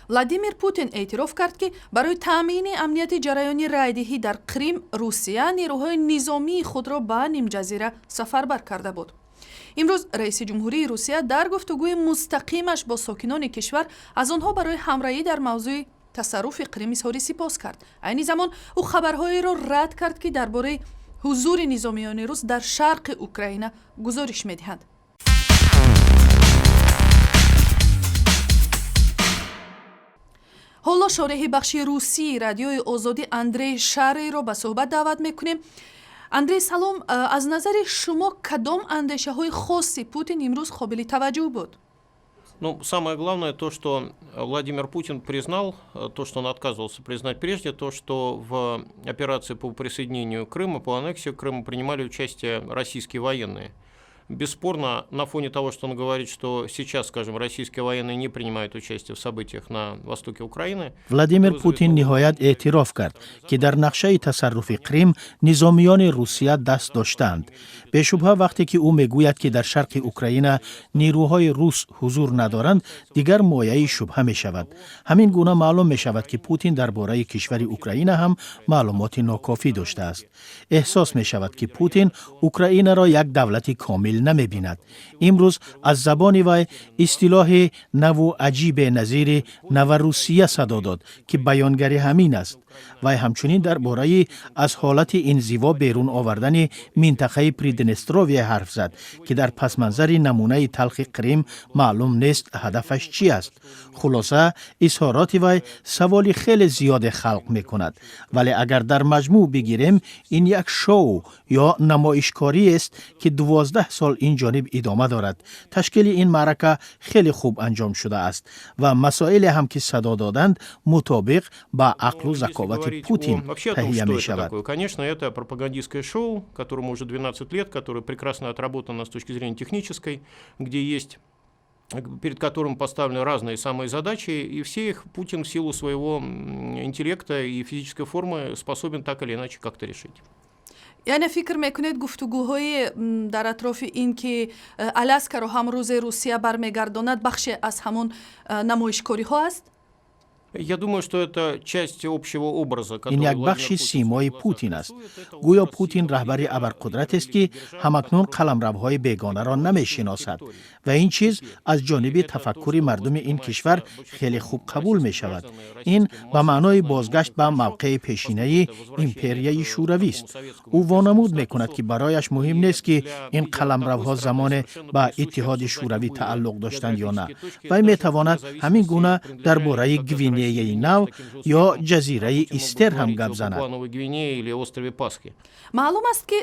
Владимир Путин эътироф кард, ки барои таъмини амнияти ҷараёни райдиҳӣ дар Қрим Русия нерӯҳои низомии худро ба нимҷазира сафарбар карда буд. Имрӯз раиси ҷумҳурии Русия дар гуфтугӯи мустақимаш бо сокинони кишвар аз онҳо барои ҳамроҳӣ дар мавзӯи тасарруфи Қрим изҳори сипос кард. Айни замон ӯ хабарҳоеро рад кард, ки дар бораи ҳузури низомиёни рус дар шарқи Украина гузориш медиҳанд. Ҳоло шореҳи бахши русии Радиои Озодӣ Андрей Шарейро ба суҳбат даъват мекунем. Андрей, салом. Аз назари шумо, кадом андешаҳои хоси Путин имрӯз қобили таваҷҷӯҳ буд? Ну, самое главное то, что Владимир Путин признал, то, что он отказывался признать прежде, то, что в операции по присоединению Крыма, по аннексии Крыма принимали участие российские военные. Бесспорно, на фоне того, что он говорит, что сейчас, скажем, российские военные не принимают участие в событиях на востоке Украины. Владимир Путин ниҳоят эътироф кард, ки дар нақшаи тасарруфи Қрим низомиёни Русия даст доштаанд. Бешубҳа, вақте ки ӯ мегӯяд, ки дар шарқи Украина нерӯҳои рус ҳузур надоранд, дигар мояи шубҳа мешавад. Ҳамин гуна маълум мешавад, ки Путин дар бораи кишвари Украина ҳам маълумоти нокофӣ доштааст. Эҳсос мешавад, ки Путин Украинаро як давлати комил намебинад. Имрӯз аз забони вай истилоҳи наву аҷибе назири Новорусия садо дод, ки баёнгари ҳамин аст. Вай ҳамчунин дар бораи аз ҳолати инзиво берун овардани минтақаи Приднестровия ҳарф зад, ки дар пасманзари намунаи талхи Қрим маълум нест, ҳадафаш чӣ аст. Хулоса, изҳороти вай саволи хеле зиёде халқ мекунад, вале агар дар маҷмӯъ бигирем, ин як шоу ё намоишкориест, ки 12 сол ин ҷониб идома дорад. Ташкили ин маърака хеле хуб анҷом шудааст ва масоиле ҳам, ки садо доданд, мутобиқ ба ақлу заковати Путин таҳия мешавад. Конечно, это пропагандистское шоу, которому уже 12 лет, которое прекрасно отработано с точки зрения технической, где есть, перед которым поставлены разные самые задачи, и все их Путин в силу своего интеллекта и физической формы способен так или иначе как-то решить. Яъне фикр мекунед, гуфтугӯҳои дар атрофи ин ки Аляскаро ҳам рӯзе Русия бармегардонад, бахше аз ҳамон намоишкориҳо аст? Я думаю, что это часть общего образа. Ин як бахши симои Путин аст. Гӯё Путин раҳбари абарқудратест, ки ҳамакнун қаламравҳои бегонаро намешиносад, ва ин чиз аз ҷониби тафаккури мардуми ин кишвар хеле хуб қабул мешавад. Ин ба маънои бозгашт ба мавқеи пешинаи империяи Шӯравист. Ӯ вонамуд мекунад, ки барояш муҳим нест, ки ин қаламравҳо замоне ба Иттиҳоди Шӯравӣ тааллуқ доштанд ё на. Вай метавонад ҳамин гуна дар бораи Гвинеяи Нав ё ҷазираи Истер ҳам гап занад. Маълум аст, ки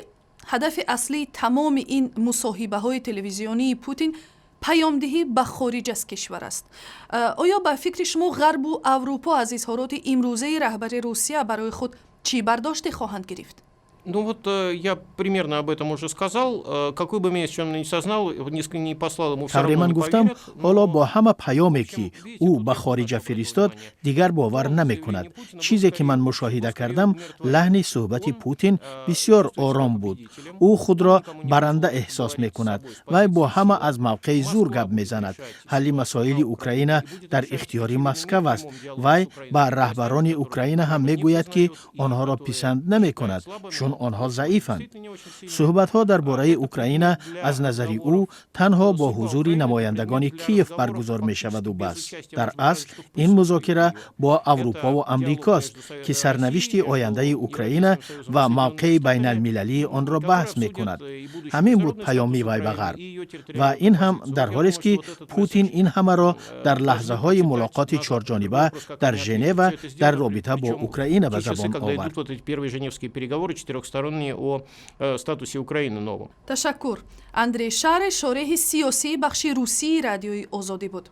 ҳадафи аслии тамоми ин мусоҳибаҳои телевизионии Путин паёмдиҳӣ ба хориҷ аз кишвар аст. Оё ба фикри шумо, Ғарбу Аврупо аз изҳороти имрӯзаи раҳбари Русия барои худ чӣ бардоште хоҳанд гирифт? Ну вот я примерно об этом уже сказал. Какой бы месяц он ни сознал, не послал, ему все равно не гуфтам, ҳоло бо ҳама паёме, ки ӯ ба хориҷа фиристод, дигар бовар намекунад. Чизе ки ман мушоҳида кардам, лаҳни суҳбати Путин бисёр ором буд. Ӯ худро баранда эҳсос мекунад. Вай бо ҳама аз мавқеи зур гап мезанад. Ҳалли масоили Украина дар ихтиёри Москав аст. Вай ба раҳбарони Украина ҳам мегӯяд, ки онҳоро писанд намекунад, чун онҳо заифанд. Суҳбатҳо дар бораи Украина аз назари ӯ танҳо бо ҳузури намояндагони Киев баргузор мешаваду бас. Дар асл ин музокира бо Аврупову Амрикост, ки сарнавишти ояндаи Украина ва мавқеи байналмилалии онро баҳс мекунад. Ҳамин буд паёми вай ба Ғарб. Ва ин ҳам дар ҳолест, ки Путин ин ҳамаро дар лаҳзаҳои мулоқоти чорҷониба дар Женева дар робита бо Украина ба забон овард. Четырехсторонние о статусе Украины новом. Ташаккур. Андрей Шаре, шореҳи сиёсии бахши русии Радиои Озодӣ буд.